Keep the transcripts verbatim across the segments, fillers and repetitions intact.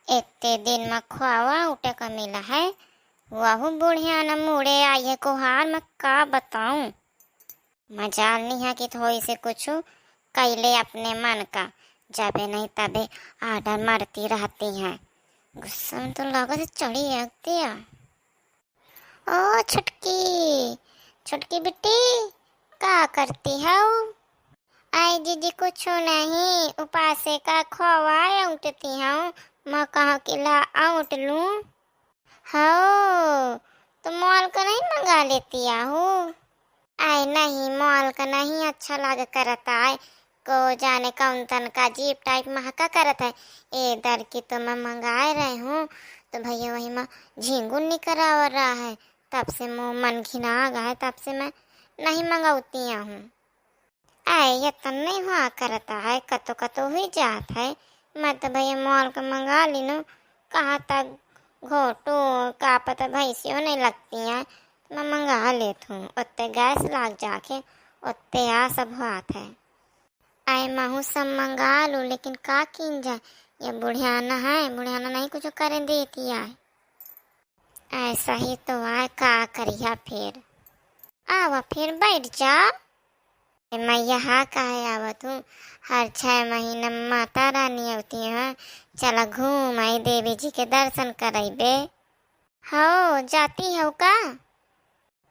एते दिन मा खोवा उठे का मिला है, वहू बुढ़िया न मुड़े आई है कोहार मा, का बताऊं। मजाल नहीं है कि थोड़ी से कुछ कैले अपने मन का, जबे नहीं तबे आर्डर मारती रहती हैं। गुस्सा में तो लागत है चढ़ी आती है। ओ छुटकी, छुटकी बिट्टी, का करती हऊ? आई जीजी, कुछ नहीं, उपासे का खोवा औंटती हऊ, मैं कहा कि ला औंट लूं। हो, तो मॉल का नहीं मंगा लेती आहू? आए नहीं, मॉल का नहीं अच्छा लाग करत आए, को जाने कौन तन का अजीब टाइप महका करत है। ए दर की तो मैं मंगाए रहे हूँ, तो भैया वही मा झिंगुर निकरावा रहा है, तब से मोर मन घिना गया है, तब से मैं नहीं मंगौती हूँ। आए ये तन नहीं हुआ करता है, कतो कतो हुई जात है। मैं तो भैया मॉल का मंगा लीनू, कहाँ तक घोटू, का पता भैंसियों नहीं लगती हैं, तो मैं मंगा लेत हूँ। ओत्ते गैस लाग जाके, ओत्ते आ सब हुआत है। आए महू सब मंगा लू, लेकिन का कीन जाए, ये बुढ़ियाना है, बुढ़ियाना नहीं कुछ करे देती आए। ऐसा ही तो आए, का करिया फिर। आवा फिर बैठ जा। ए मैया, हा काहे आवत हूँ? हर छह महीना में माता रानी आवती हैं, चला घूम आई, देवी जी के दर्शन करैबे। हो, जाती हो का?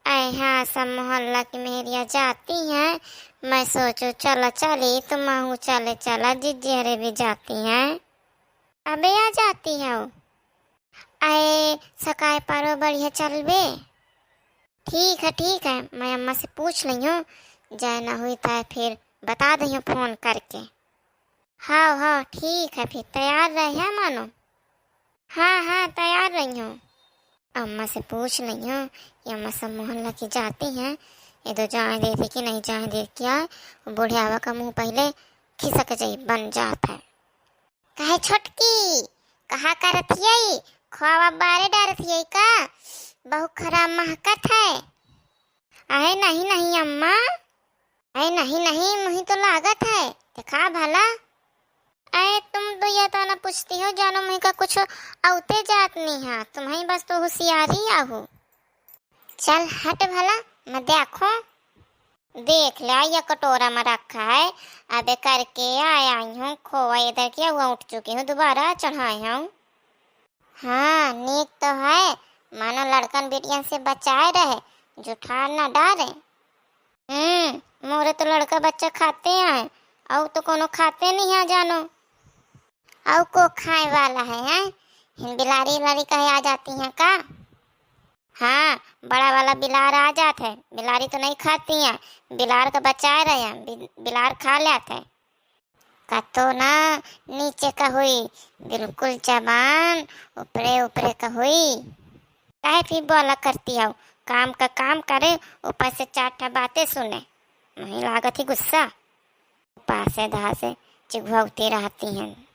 ऐ हाँ, सब मोहल्ला की मेहरिया जाती हैं, मैं सोचो चला चली, तुमहू चले चला, जिज्जी हरे भी जाती हैं। अबे आ जाती हो। आए सकाय पारो बढ़िया चलबे। ठीक है, ठीक है, मैं अम्मा से पूछ लइहूँ, जाए ना हुई तो फिर बता दइहूँ फोन करके। हाँ, हाँ, ठीक है, फिर तैयार रहे मानो। हाँ, हाँ, तैयार रहिहूँ। अम्मा से पूछ लइहूँ कि अम्मा सब मोहल्ला की जाती हैं, ये तो जाए देती कि नहीं जाए दे क्या, बुढ़ियावा का मुँह पहले खिसक जाई, बन जात है। काहे छोटकी, कहा करत हियई? खोवा बारे डारत हियई का? बहुत खराब महकत है। अरे नहीं, नहीं अम्मा, अरे नहीं, नहीं, मुही तो लागत है, देखा भला। अरे तुम तो यह तो ना पूछती हो, जानो मुही का कुछ औते जात नहीं है, तुम्हें बस तो होशियारी आहू। चल हट भला, मैं देखो। देख ले, या कटोरा में रखा है, अबे करके आए आई हूँ, खोवा इधर किया हुआ उठ चुकी हूँ, दोबारा चढ़ाए हूँ। हाँ, नीक तो है, मानो लड़कन बिटियन से बचाए रहे, जुठार ना डारे। हम्म, मोरे तो लड़का बच्चा खाते हैं, और तो कोनो खाते नहीं है जानो। और को खाए वाला है, हैं? हिन बिलारी उलारी कहे आ जाती हैं का? हाँ, बड़ा वाला बिलार आ जात है, बिलारी तो नहीं खाती हैं, बिलार का बचाए रहे हैं, बि-, बिलार खा लेत है। कतो ना नीचे का हुई, बिल्कुल जबान ऊपरे ऊपरे का हुई। काहे फिर बोला करती हो, काम का काम करे, ऊपर से चार ठा बातें सुने, वहीं लागत ही गुस्सा। पासे धासे चिघुआती रहती हैं।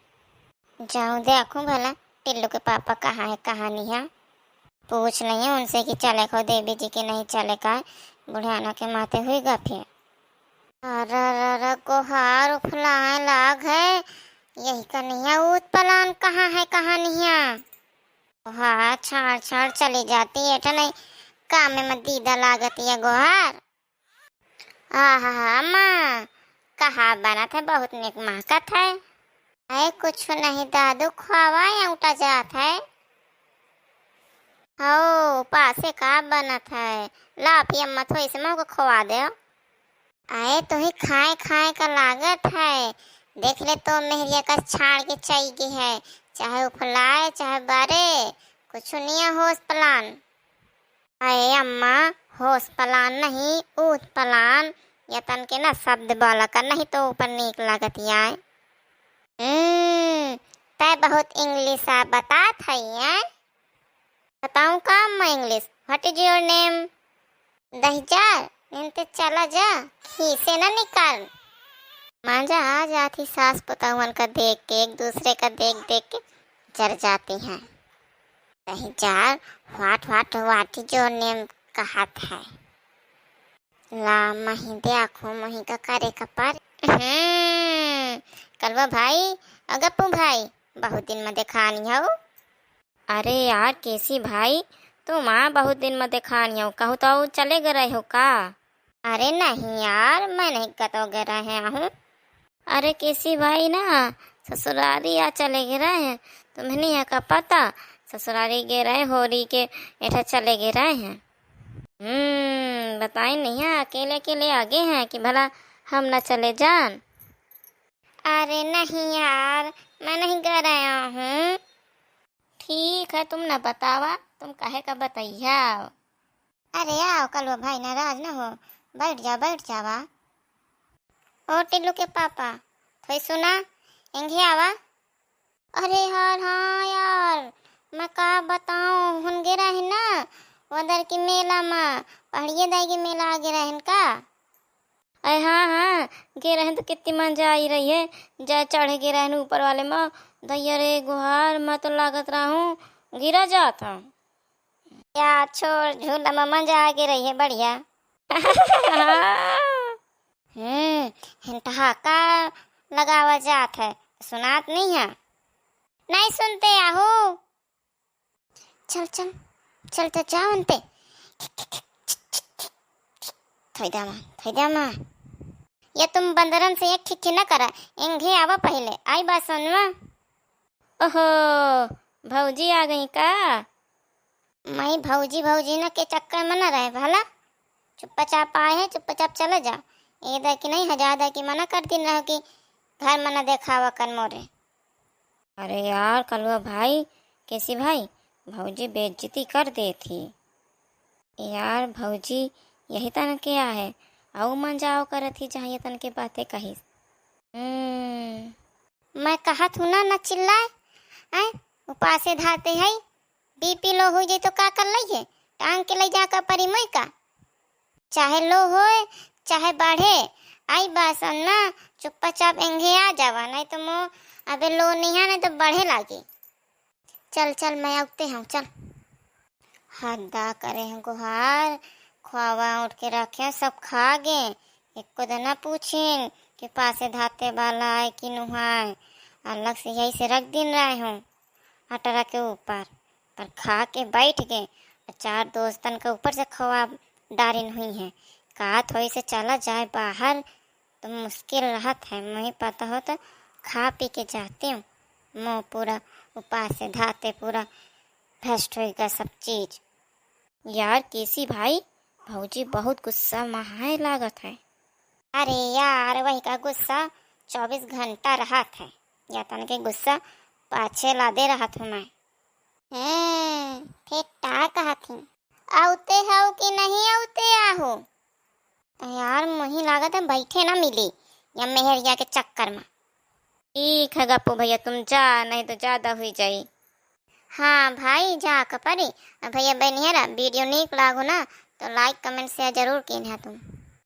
जाऊँ देखूँ भला टिल्लू के पापा कहाँ है, कहाँ नहीं है। पूछ नहीं है उनसे कि चले को देवी जी के नहीं चले का, बुढ़ाना के माथे हुई गा फिर। अरे, अरे, अरे, गोहार उफलाए लाग है, यही कनिया ऊत पलान कहाँ है, कहाँ नहीं है। गोहार छाड़ छाड़ चली जाती है, एठा नहीं काम में दीदा लागती है गोहार। आहा, अम्मा, कहा बनत है, बहुत निक महकत है। अरे कुछ नहीं दादू, खोवा औंटा जात है। हो, पासे का बनत है, ला फिर अम्मा थोड़ी से मोह को खोवा दे। अरे तुही खाए खाए का लागत है, देख ले तो मेहरिया का छाड़ के चई गई है, चाहे उफलाए चाहे बरे, कुछ नहीं होश पलान। अरे अम्मा, होश पलान नहीं, ऊत पलान। या तन के ना शब्द बोला कर, नहीं तो ऊपर नीक लागत आए। हम्म, तै बहुत इंग्लिश आ बतात है, हैं? बताऊं का अम्मा इंग्लिश? What is your name? दहिजार, निंते चला जा, खीसे ना निकाल। मांजा आ जाती सास पुतहुअन का देख के, एक दूसरे का देख देख के जर जाती हैं। दहिजार, what, what, what is your name कहत है। ला मही देखो, मही का करे का पर। हम्म, कलवा भाई, अगप्पू भाई, बहुत दिन में देखानी हौ। अरे यार केसी भाई, तुम आ बहुत दिन में देखानी हौ, कहूँ तो चले गए रहे हो का? अरे नहीं यार, मैं नहीं कतो गए रहे हूँ। अरे केसी भाई ना, ससुरारी आ चले गए रहे हैं, तुम्हें नहीं है का पता? ससुरारी गए रहे होरी के एठा चले गए रहे हैं। हम्म, बताई नहीं है, अकेले अकेले आगे हैं कि भला हम ना चले जान। अरे नहीं यार, मैं नहीं गए रहे हूँ। ठीक है, तुम ना बतावा, तुम काहे का बतैया। अरे आओ कलुआ भाई, नाराज न हो, बैठ जाओ, बैठ जावा। ओ टिल्लू के पापा, थोई सुना, एंघे आवा। अरे यार, हाँ यार, मैं का बताऊँ, हुन गे रहे ना, उधर की मेला में, पहाड़िया दाई के मेला आ गे रहन का। अरे हाँ, हाँ, गे रहन तो कितनी मजा आई रही है, जा चढ़ गे रहन ऊपर वाले में, दैया रे गुहार, मैं तो लागत रहूँ, गिरा जात हूँ। या छोड़, झूला में मजा आ गे रही है, बढ़िया। हम्म, हिन ठहाका लगावा जात है, सुनात नहीं है? नहीं सुनते आहू। चल, चल, चल तो जाओ उनते। थैदा माँ, थैदा माँ। या तुम बंदरन से एक खिखी न करा, एंघे आवा पहिले, आई बात सुनवा। ओहो, भौजी आ गई का? माई भौजी, भौजी न के चक्कर में न रहे भला। चुप्पचाप आए हैं, चुप्पचाप चले जा। ए दा कि नहीं, हजार दा कि मना कर दिन रहो कि घर में न देखावा कर मोरे। अरे यार कलुआ भाई, केसी भाई, भौजी बेइज्जती कर देत ही। यार भौजी यही तन के आहे, अउ मजाओ करत ही जहाँ ये तन के बातें कहिस। हम्म। मैं कहत हूँ ना, न चिल्लाए, आए, उपासे धाते है, बीपी लो हो जाए तो का कर लइहे? टांग के ले जा का परी मोई का? चाहे लो होए, चाहे बढ़े, आई बासन ना, चुप्पा चाप एंघे आ जावा, नहीं तो मो अबे लो नहीं है, नहीं तो बढ़े लागी। चल, चल, मैं आउते हूँ, चल। हद्दा करे हैं गुहार, खुआवा उठ के रखे, सब खा गे, एको दिन ना पूछिन कि पासे धाते वाला है कि नुहाए, अलग से यही से रख दिन रहे हूँ अटरा के ऊपर, पर खा के बैठ गे, और चार दोस्तन के ऊपर से खवा डारिन हुई हैं। का थोड़ी से चला जाए बाहर, तो मुश्किल रहत है, मुझे पता हो तो खा पी के जाती हूँ। मुँह पूरा उपास से धाते पूरा भ्रष्ट होइगा सब चीज। यार केसी भाई, भौजी बहुत गुस्सा में है लागत है। अरे यार, वही का गुस्सा चउबीस घंटा रहत है, या तन के गुस्सा पाछे लादे रहत हूँ मैं। हैं, फिर का कहत ही? आउते हौ कि नहीं आउते आहू? यार, मुही लागत है बैठे ना मिली या मेहरिया के चक्कर में। ठीक है गप्पू भैया, तुम जा, नहीं तो ज्यादा हुई जाई। हाँ भाई, जा के परी। और भैया बहनिहरा, video नीक लागो ना तो like comment share जरूर कीन्हा तुम।